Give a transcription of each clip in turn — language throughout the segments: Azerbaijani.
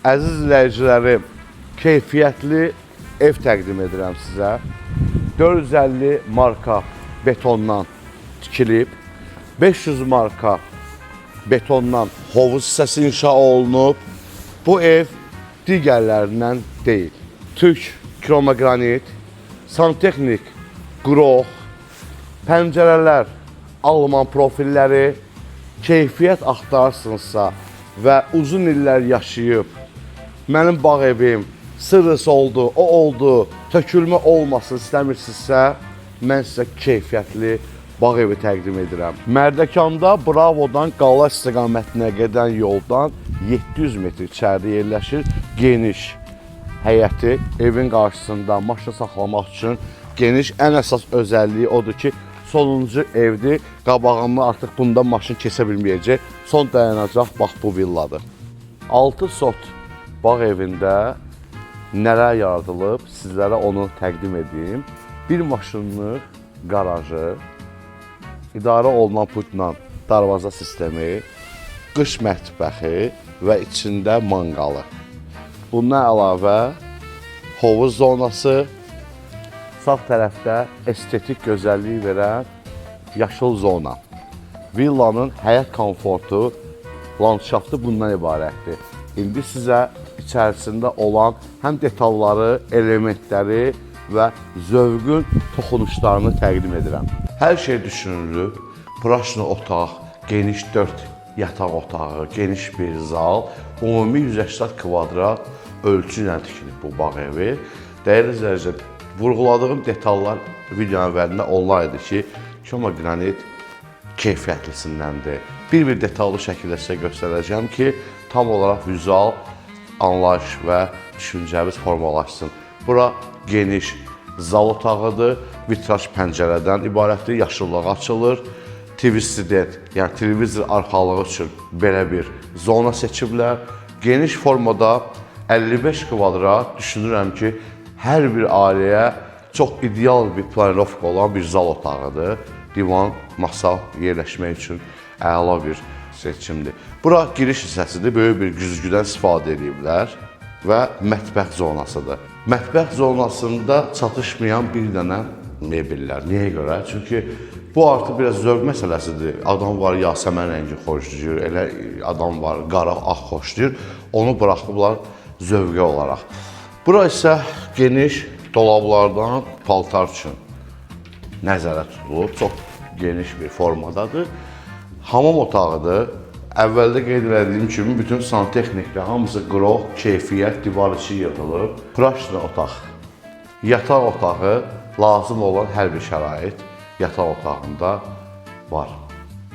Əziz izləyicilərim, keyfiyyətli ev təqdim edirəm sizə. 450 marka betondan tikilib, 500 marka betondan hovuz hissəsi inşa olunub. Bu ev digərlərindən deyil. Türk kromogranit, santexnik qrox, pəncərələr alman profilləri, keyfiyyət axtarsınızsa və uzun illər yaşayıb mənim bağ evim sırrıs oldu, o oldu, tökülmə olmasın istəmirsinizsə, mən sizə keyfiyyətli bağ evi təqdim edirəm. Mərdəkanda Bravodan Qala istiqamətinə gedən yoldan 700 metr içəridə yerləşir geniş həyəti evin qarşısında maşın saxlamaq üçün geniş. Ən əsas özəlliyi odur ki, sonuncu evdir. Qabağında artıq bunda maşın keçə bilməyəcək. Son dayanacaq bax bu villadır. 6 sot bağ evində nələr yaradılıb, sizlərə onu təqdim edeyim. Bir maşınlıq qarajı, idarə olunan pultla darvaza sistemi, qış mətbəxi və içində manqalı. Bundan əlavə hovuz zonası, sağ tərəfdə estetik gözəllik verən yaşıl zona. Villanın həyət komfortu, landşaftı bundan ibarətdir. İndi sizə içərisində olan həm detalları, elementləri və zövqün toxunuşlarını təqdim edirəm. Hər şey düşünülüb. Praşni otaq, geniş 4 yataq otağı, geniş bir zal, ümumi 180 kvadrat ölçü ilə tikilib bu bağ evi. Dəyərli izləyicilər, vurğuladığım detallar videonun əvvəlində onlar idi ki, kromogranit keyfiyyətlisindəndir. Bir-bir detallı şəkildə sizə göstərəcəm ki, tam olaraq vizual anlayış və düşüncəmiz formalaşsın. Bura geniş zal otağıdır, vitraj pəncərədən ibarətdir, yaşıllığa açılır. TV student, yəni televizor arxalığı üçün belə bir zona seçiblər. Geniş formada 55 kvadrat düşünürəm ki, hər bir ailəyə çox ideal bir planirovka olan bir zal otağıdır. Divan, masa yerləşmək üçün əla bir seçimdir. Bura giriş hissəsidir. Böyük bir güzgüdən istifadə ediblər və mətbəx zonasıdır. Mətbəx zonasında çatışmayan bir dənə mebellər. Niyə görə? Çünki bu artıq biraz zövq məsələsidir. Adam var yasəmən rəngi xoşlayır, elə adam var qara, ağ xoşlayır. Onu buraxıblar zövqə olaraq. Bura isə geniş dolablardan paltar üçün nəzərə tutulub. Çox geniş bir formadadır. Hamam otağıdır. Əvvəldə qeyd elədiyim kimi bütün santexniklə hamısı qrox, keyfiyyət, divar içi yığılıb. Praşni otaq. Yataq otağı lazım olan hər bir şərait yataq otağında var.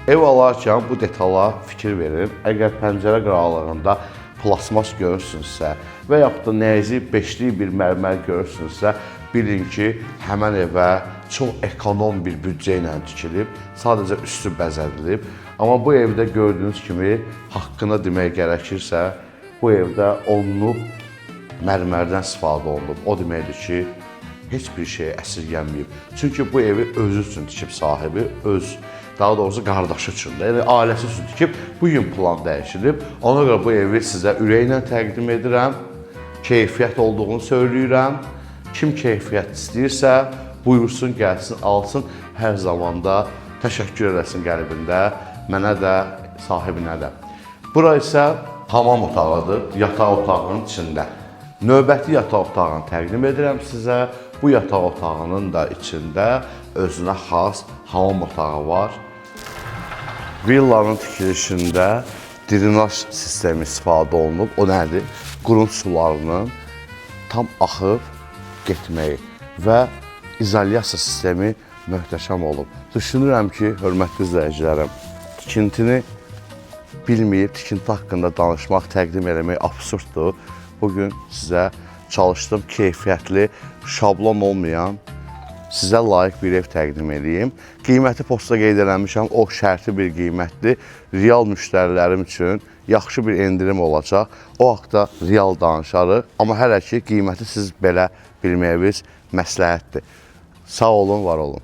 Ev alarkən bu detala fikir verin. Əgər pəncərə qıraqlarında plasmas görürsünüzsə və yaxud da nəzik beşlik bir mərmər görürsünüzsə, bilin ki, həmən evə çox ekonom bir büdcə ilə tikilib, sadəcə üstü bəzədilib. Amma bu evdə gördüyünüz kimi haqqına demək gərəkirsə, bu evdə onluq mərmərdən istifadə olunub. O deməkdir ki, heç bir şeyə əsirgənməyib. Çünki bu evi özü üçün tikib sahibi, öz daha doğrusu qardaşı üçün də, yəni ailəsi üçün tikib. Bu gün plan dəyişilib. Ona görə bu evi sizə ürəklə təqdim edirəm. Keyfiyyət olduğunu söyləyirəm. Kim keyfiyyət istəyirsə, buyursun, gəlsin, alsın. Hər zaman da təşəkkür eləsin qəlbində, mənə də, sahibinə də. Bura isə hamam otağıdır, yataq otağının içində. Növbəti yataq otağını təqdim edirəm sizə. Bu yataq otağının da içində özünə xas hamam otağı var. Villanın tikilişində drenaj sistemi istifadə olunub. O nədir? Qurunt sularının tam axıb getməyi və izolyasiya sistemi möhtəşəm olub. Düşünürəm ki, hörmətli izləyicilərim, tikintini bilməyib tikinti haqqında danışmaq, təqdim eləmək absurddur. Bu gün sizə çalışdım keyfiyyətli, şablon olmayan, sizə layiq bir ev təqdim edeyim. Qiyməti postda qeyd eləmişəm, o şərti bir qiymətdir. Real müştərilərim üçün yaxşı bir endirim olacaq. O haqda real danışarıq. Amma hələ ki qiyməti siz belə bilməyiniz məsləhətdir. Sağ olun, var olun.